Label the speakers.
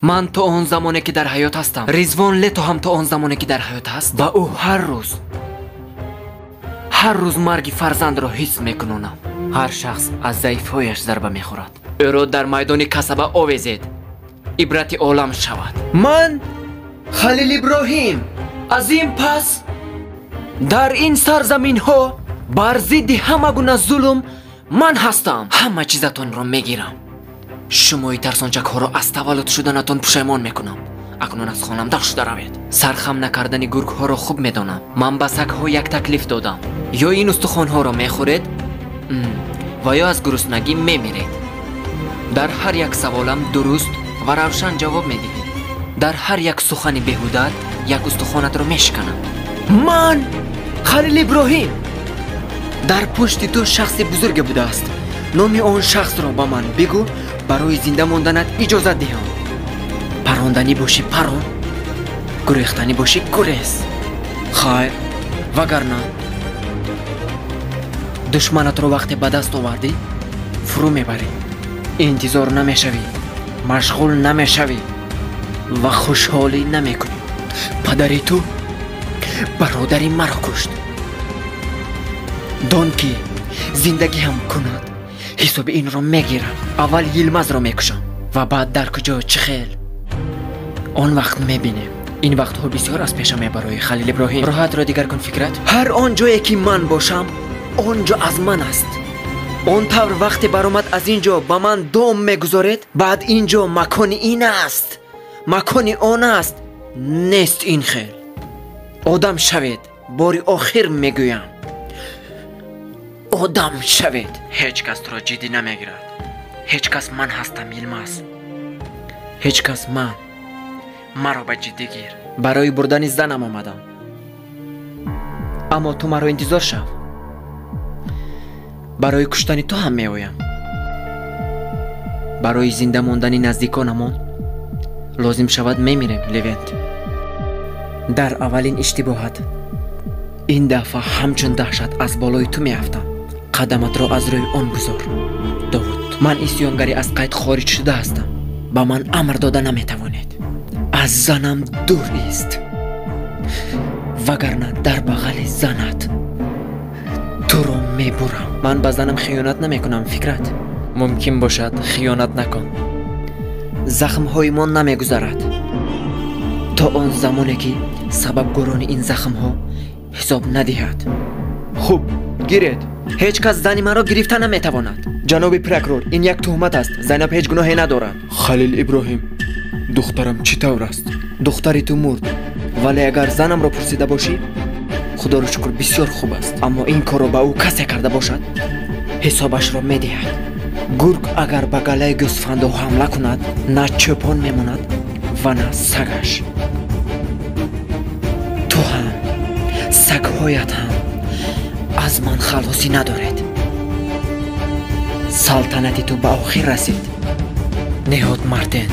Speaker 1: Ман то он замоне ки дар ҳаёт ҳастам, Ризвон Лето ҳам то он замоне ки дар ҳаёт ҳаст, ба ӯ ҳар рӯз марги фарзандро ҳис мекунонам. Ҳар шахс аз заифҳояш зарба мехӯрад. Ӯро дар майдони касаба овезед, ибрати олам шавад. Ман Халил Иброҳим аз ин пас дар ин сарзаминҳо бар зидди ҳама гуна зулм ман ҳастам. Ҳама чизатонро мегирам. Шумои тарсончакҳоро аз таваллуд шуданатон пушаймон мекунам. Акнун аз хонам дар шуда равед. Сархам накардани гургҳоро хуб медонам. Ман ба сагҳо як таклиф додам. Ё ин устухонҳоро мехӯред ва ё аз гуруснагӣ мемиред. Дар ҳар як саволам дуруст ва равшан ҷавоб медиҳед. Дар ҳар як сухани беҳудат як устухонатро мешиканам. Ман Халил Иброҳим. Дар пушти ту шахси бузурге будааст. Номи он шахсро ба ман бигӯ, барои зинда монданат иҷозат диҳам. Паронданӣ бошӣ парон, гурехтанӣ бошӣ гурез. Хайр, вагарна душманатро вақте ба даст овардӣ фурӯ мебарӣ. Интизор намешавӣ, машғул намешавӣ ва хушҳолӣ намекунӣ. Падари ту бародари маро кушт. Дон ки зиндагӣ ҳам кунад, ҳисоби инро мегирам. Аввал Йилмазро мекушам ва баъд дар куҷо чӣ хел. Он вақт мебинем. Ин вақтҳо бисёр аз пеша мебарои Халил Иброҳим. Роҳатро дигар кун фикрат. Ҳар он ҷое ки ман бошам, он ҷо аз ман аст. Он тавр вақте баромад аз ин ҷо ба ман дом мегузоред, баъд ин ҷо макони ин аст, макони он аст. Нест ин хел. Одам шавед, бори охир мегӯям. Одам шавед. Ҳеҷ кас туро ҷиддӣ намегирад. Ҳеҷ кас ман ҳастам, Йилмаз. Ҳеҷ кас ман. Маро ба ҷиддӣ гир. Барои бурдани занам омадам. Аммо ту маро интизор шав. Барои куштани ту ҳам меоям. Барои зинда мондани наздиконамон лозим шавад мемирем, Левент. Дар аввалин иштибоҳат ин дафъа ҳамчун даҳшат аз болои ту меафтам. Қадаматро аз рӯи он гузор. Довуд, ман исёнгари аз қайд хориҷ шуда ҳастам. Ба ман амр дода наметавонед. Аз занам дур ист, вагарна дар бағали занат туро мебурам. Ман ба занам хиёнат намекунам, Фикрат. Мумкин бошад хиёнат накун. Захмҳои мо намегузарад то он замоне ки сабабгорони ин захмҳо ҳисоб надиҳад. Хуб, гиред. Ҳеҷ кас зани маро гирифта наметавонад. Ҷаноби прокурор, ин як туҳмат аст. Зайнаб ҳеҷ гуноҳе надорад.
Speaker 2: Халил Иброҳим, духтарам чӣ тавр аст?
Speaker 1: Духтари ту мурд, вале агар занамро пурсида бошӣ, худоро шукр бисёр хуб аст. Аммо ин корро ба ӯ касе карда бошад, ҳисобашро медиҳад. Гург агар ба галаи гӯсфандо ҳамла кунад, на чӯпон мемонад ва на сагаш. Ту ҳам, сагҳоят ҳам аз ман халосӣ надоред. Салтанати ту ба охир расид. Ниҳод Мартин,